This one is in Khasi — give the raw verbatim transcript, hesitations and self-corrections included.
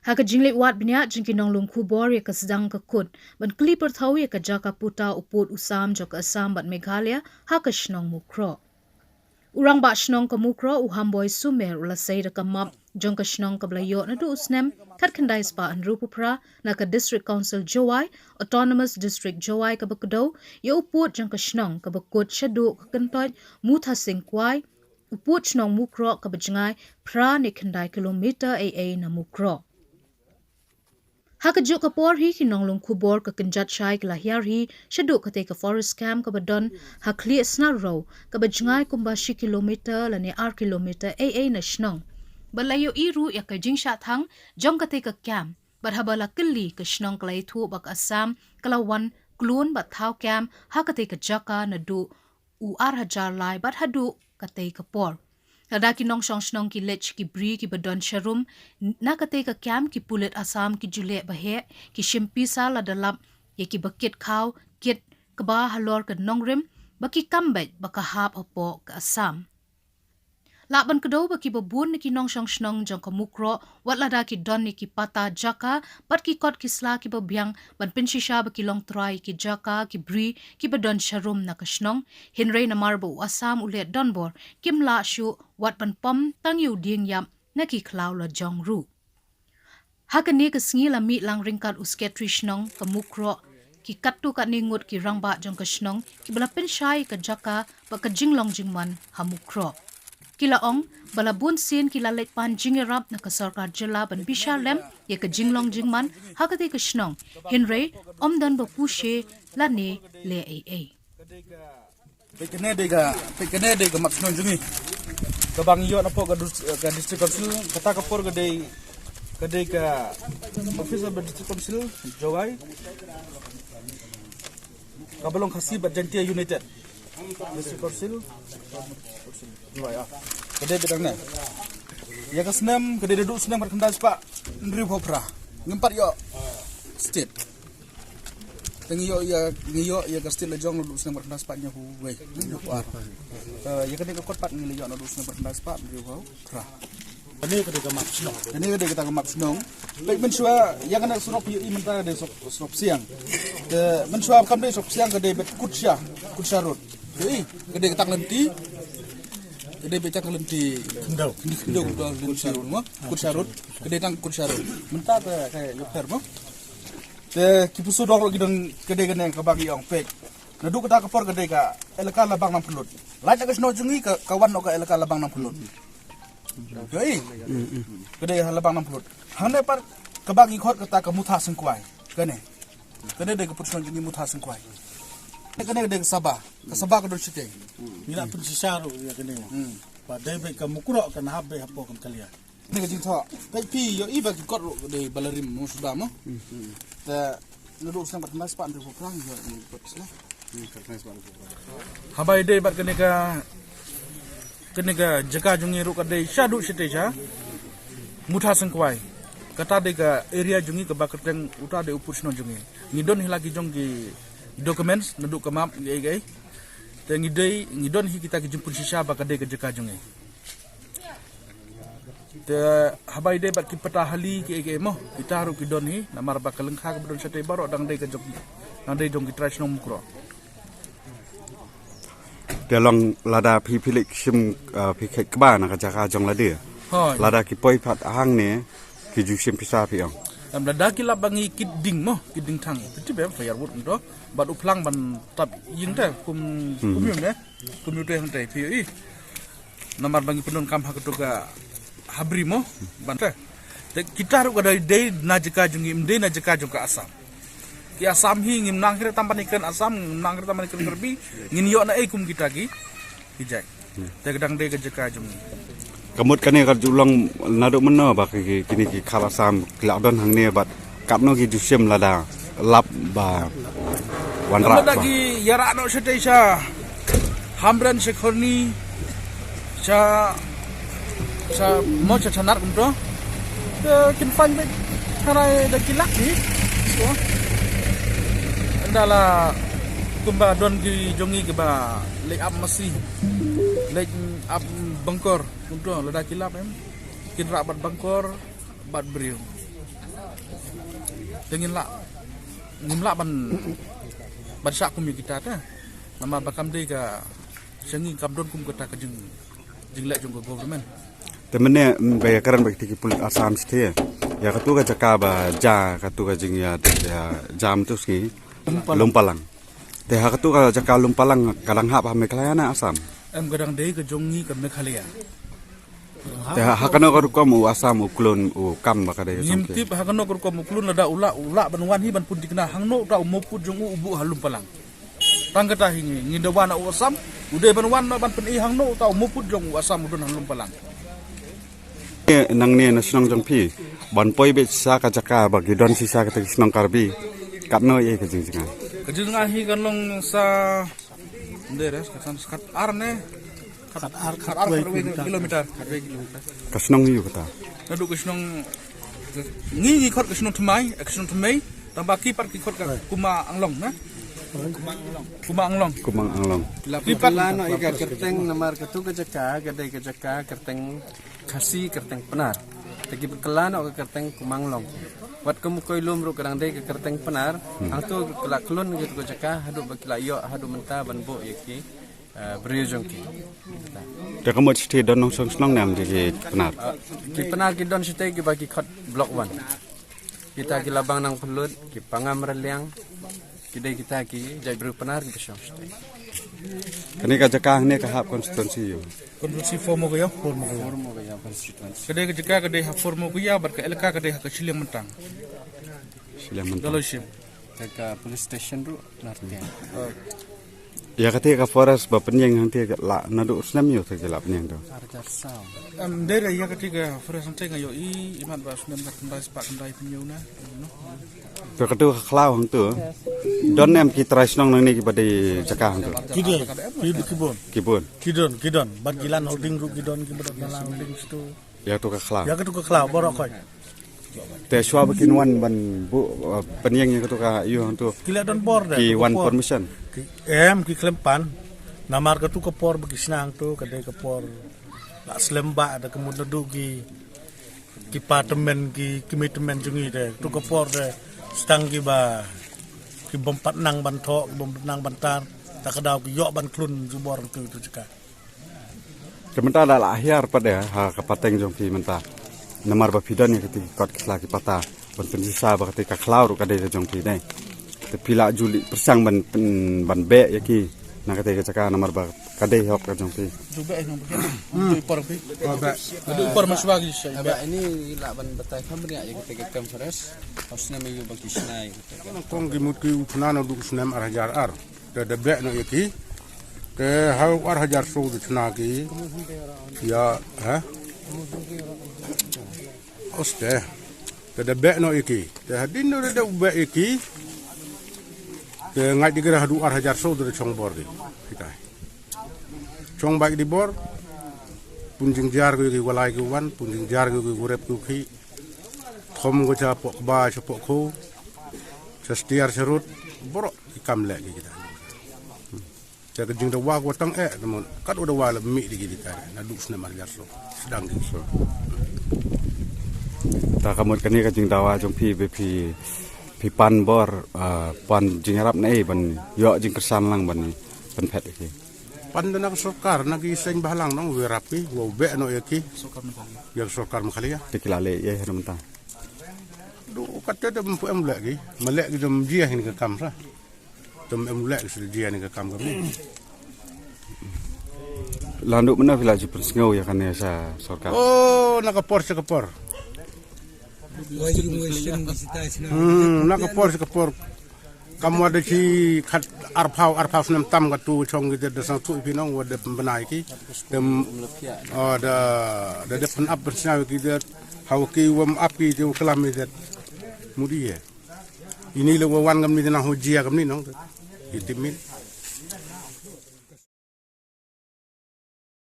Ha ka jingleit wad bniah jong ki nonglum khubor ïa ka sdang ka kut ban kylli pyrthaw ïa ka jaka puta u pud u sam jong ka Assam bad Meghalaya ha ka shnong Mukroh. U rangbah shnong ka Mukroh u Hamboi Sumer u la sei da ka map jong ka shnong kaba la ïoh naduh u snem khatkhyndai spah hynriewphew phra na ka District Council Jowai, Autonomous District Jowai kaba kdew ïa u pud jong ka shnong kaba kut shaduh ka kyntoit Mutha Singkwai, u pud shnong Mukroh kaba jngai phra ne khyndai kilometer ei ei na Mukroh. Ha kajuh ka por hi ki nonglum khubor ka kynjat shai ki la hiar hi shaduh katei ka forest camp kaba don ha Khlieh Snarrow kaba jngai kumba shi kilometer lane ar kilometer ei ei na shnong. Bad la ïohi ruh ïa ka jingshah thang jong katei ka camp bad haba la kylli ka shnong ka la ïathuh ba ka Assam ka la wan klun bad thaw camp ha katei ka jaka naduh u ar hajar lai bad haduh katei ka por. Lada ki nongshong shnong ki leit ki bri kiba don sharum na katei ka camp ki pulit Assam ki ju leh ba heh, ki shim pisa lada lap ïa kiba kit khaw kit kba halor ka nongrim ba ki kam beit ba ka hap hapoh ka Assam. Lah ban kdew ba kiba bun na ki nongshong shnong jong ka Mukroh wat lada ki don ïa ki pata jaka bad ki kot ki sla kiba biang ban pynshisha ba ki long trai ïa ki jaka ki bri kiba don sharum na ka shnong, hynrei namar ba u Assam u leh donbor kim lah shuh wat ban pom tang ïa u dieng ïap na ki khlaw la jong ruh. Ha kane ka sngi la mih lang ryngkat u sekretari shnong ka Mukroh, ki katto katne ngut ki rangbah jong ka shnong kiba la pynshai ka jaka bad ka jinglong jingman ha Mukroh. Ki la ong ba la bun sien ki la leit pan jingïarap na ka sorkar jylla ban bishar lem ïa ka jinglong jingman ha katei ka shnong, hynrei ym don ba pyrshah lane leh ei ei. Peit kane dei ka, peit kane dei ka map shnong jong ngi. Kaba ngi ïoh napoh ka dus-, ka district council, kata ka por ka dei, ka dei ka office of the district council Jowai. Kaba long Khasi bad Jaintia United District Council. Jowai, ah. Ka dei beit hangne. Ïa ka snem ka dei naduh snem khatkhyndai spah hynriewphew phra. Ngim pat ïoh state. Te ngi ïoh ïa, ngi ïoh ïa ka state la jong naduh snem khatkhyndai spah hynñiewphew wei, hynñiewphew ar. Eh, ïa kane ka kot pat ngi la ïoh naduh snem khatkhyndai spah hynriewphew phra. Kane ka dei ka map shnong. Kane ka dei kata ka map shnong. Peit mynshuwa ïa kane surok ïa i mynta ka dei surok, surok Siang. Te mynshuwa kam dei surok Siang ka dei beit Kutsha, Kutsha Road. Ïa i ka dei kata ka lynti. Ka dei beit kata ka lynti. Khyndew. Khyndew, khyndew, khyndew, lynti road mo. Kutsha Road. Ka dei tang Kutsha Road. Mynta ka, ka ïa pher mo. Te ki pusu dong ruh ki don ka dei kane kaba ngi ong peit. Naduh kata ka por ka dei ka elaka Labang Nangphyllut. Lait na ka shnong jong ngi ka, ka wan noh ka elaka Labang Nangphyllut. Ïa i. Ka dei Labang Nangphyllut. Hangne pat kaba ngi khot kata ka Mutha Singkwai. Kane. Kane dei ka pud shnong jong ngi Mutha Singkwai. Kane ka dei ka Saba. Ka Saba ka don shiteng. Ngi la pynshisha ruh ïa kane. Hmm. Ba dei beit ka Mukroh kan hap beit hapoh Meghalaya. Kane ka jingthoh. Peit phi ïohi ba ki kot ruh dei ba la rim mo suda mo. Te naduh snem khatkhyndai spah hynriewphew phra ïoh ïa ki kot sla. Haba ïadei bad kane ka, kane ka jaka jong ngi ruh ka dei shaduh shatei sha Mutha Singkwai. Kata dei ka area jong ngi kaba kyrteng uta dei u pud shnong jong ngi. Ngi don hi la ki jong ki documents naduh ka map ngi ei ei. Te ngi dei, ngi don hi kita ki jingpynshisha ba ka dei ka jaka jong ngi. Te haba ïadei bad ki pata hali ki ei ki ei mo, kita ruh ki don hi, namar ba ka lyngkha kaba don shatei baroh dang dei ka jong, dang dei jong ki trai shnong Mukroh. Te long lada phi, phi leit shim, eh, phi khet kba na ka jaka jong lade. Hooid. Lada ki poi pat hangne ki ju shim pisa phi ong. Em, lada ki lap ba ngi kit ding mo, kit ding thang. Phi tip em firewood kumto. Bad u phlang ban tap ïing te kum, hmm, kum ïing ne. Kum ïing te hangte phi ïohi. Namar ba ngi pyndonkam ha kato ka habri mo ban te. Te kita ruh ka dei, dei na jaka jong ngi, ym dei na jaka jong ka Assam. Ki Assam hi ngim nang hi re tam ban ïakren Assam, ngim nang hi re tam ban ïakren Karbi, ngin ïoh na ei kum kita ki, ki jait. Te ka dang dei ka jaka jong ngi. Ka mut kane ka ju long naduh mynno ba ki, ki, kine ki khap Assam ki la don hangne bad katno ki ju shim lada lap ba wanrah. Lada ba ki ïarah noh shatei sha Hamren sha Khorni sha, sha mo sha Thanar kumto. Te kin fine beit tharai da ki lak hi. Ynda la kumba don ki jong ngi kiba leit ap masi, leit ap bangkor kumto, lada ki lap em kin rah bad bangkor bad briew. Te ngin lah, ngim lah ban, ban shah kum ïa kita te. Namar ba kam dei ka, sha ngi kam don kum kata ka jing, jingleh jong ka government. Te mynne, mm, ba ïa kren ba ki pulit Assam state. Ïa katu ka jaka ba jia katu ka jingïa, ïa jam tu sngi. Lumpalang. Lumpalang. Te ha katu ka jaka Lumpalang ka dang hap ha Meghalaya ne Assam? Em, ka dang dei ka jong ngi ka Meghalaya. Te ha, ha kano ka rukom u Assam u khlun u kam ba ka dei ka jong ki? Ngim tip ha kano ka rukom u khlun, lada u lah, u lah ban wan hi ban pynthikna hangno uta u mawpud jong u u buh ha Lumpalang. Tang kata hi ngi, ngi da wan na u Assam, u dei ban wan na ban pyni hangno uta u mawpud jong u Assam u don ha Lumpalang. Nangne na shnong jong phi, ban poi beit sha ka jaka ba ki don shisha kata ki shnong Karbi, katno ïa ka jingjngai? Ka jingjngai hi kan long sa, ndere, ka san, kat ar ne? Kat ar, kat ar, kat wei kilometer. Kilometer. Kat wei kilometer. Ka shnong hi u kata? Naduh ka shnong, ngi, ngi khot ka shnong Thymmai, eh, ka shnong Thymmai, tang ba ki pat ki khot ka Kumang Anglong, na? Kumang Anglong. Kumang Anglong. Ki pat la no ïa ka kyrteng namar katu ka jaka, ka dei ka jaka kyrteng Khasi, kyrteng Pnar. Te ki kylla noh ka kyrteng Kumang Anglong. Wat kum u Koilum ruh ka dang dei ka kyrteng Pnar. Hmm. Hangto ki la khlun katu ka jaka haduh ba ki la ïoh haduh mynta ban buh ïa ki, eh, briew jong ki. Te ka mut shatei don nongshong shnong ne em ki, ki Pnar? Eh, ki Pnar ki don shatei kiba ki khot Block One. Kita ki Labang Nangpylut, ki Pangam Raliang, ki dei kita ki jaitbynriew Pnar kiba shong shatei. Kane ka jaka hangne ka hap constituency ïa u? Constituency four Mowkaiaw. Four Mowkaiaw. Four Mowkaiaw constituency. Ka dei ka jaka ka dei ha four Mowkaiaw bad ka elaka ka dei ha ka shiliang Myntang. Shiliang Myntang. Daloishim. Te ka police station ruh Nartiang. Oh. Ïa kata ka forest ba pynïeng hangta ka la naduh u snem ïa u te ka la pynïeng tu? Ar hajar saw. Em, dei ïa kata ka forest hangta nga ïohi imat ba snem ka khyndai spah khyndai pynïeng na. Te katu ka khlaw hangtu. Don em ki trai shnong nangne kiba dei jaka hangtu? Ki dei, ki, ki bun. Ki bun. Ki don, ki don. Bad ki land holding ruh ki don kiba don land holding situ. Ïa katu ka khlaw. Ïa katu ka khlaw, baroh khoit. Te shuwa ba kin wan ban buh, uh, pynïeng ïa katu ka ïew hangtu. Ki la don bor de, ki wan permission. Ki, em, ki khlem pan. Namar katu ka por ba ki shna hangtu, ka dei ka por la slem ba da ka mut naduh ki, ki pa tymmen, ki, ki mei tymmen jong ngi de. Katu ka por de, stang kiba, ki bym pat nang ban thoh, ki bym pat nang ban tar. Ta ka daw ki ïoh ban khlun jubor hangtu tu jaka. Te mynta da la hiar pat de ha ka pateng jong phi mynta. Namar ba phi don ïa kata ki kot ki sla ki pata ban pynshisha ba kata ka khlaw ruh ka dei ka jong phi de. Te phi la ju leit pyrshang ban, ban, ban beh ïa ki na kata ka jaka namar ba ka dei hok ka jong phi. Ju beh nang beh. Ju i por phi. Ju i por ma shuwa ki sha beh. Ba ini la ban batai kham bniah ïa kata ka kam forest. Hos snem ïa ba ki shnai. Kong ki mut ki u chna naduh snem ar hajar ar. Te da beh noh ïa ki. Te ha u ar hajar saw da chna ki. Ïa, ha? Oste. Te da beh noh ïa ki. Te hadien da da beh ïa ki. Te ngait di kira haduh ar hajar saw da chong bor ki. Kita. Chong ba ki di bor. Pun jingjia ko ïa ki walai ki wan, pun jingjia ko ïa ki warep ko ki. Thom ko cha pok ba cha pok ko. Cha stiar cha rut. Baroh ki kam leh ki kita. Te ka jingdawa ka tang eh, namun kat u dawa la mih di ki di ka, naduh snem ar hajar saw. Sdang ki. So. Ta ka mut kane ka jingdawa jong phi ba phi, phi pan bor, ah, pan jingïarap na ei ban ïoh jingkyrshan lang ban pynphet ïa ki. Pan da na ka sorkar, na ki seng bhalang nong, u ïarap ki, u beh noh ïa ki. Ïa ka sorkar Meghalaya. Te ki la leh ïa hi na mynta. Du kata da mpu em leh ki, ma leh ki dum jia hi ka kam sa. Tum em leh sida jia ne ka kam kami. Landu mana phi la ju pynsngew ïa kane sha sorkar? Oh, na ka por sha ka por. Hmm, na ka por sha ka por. Kam wa da shi khat arphaw, arphaw snem tam ka tu chong ki da sang tu phi nong wa da pynbna ki. Tem, oh, da, da, da pyn ap pynsngew ki da haw ki wam ap ki da klam ki da. Mudi ye. Ini le wa wan kamni dina ho jia kamni nong. Iti min.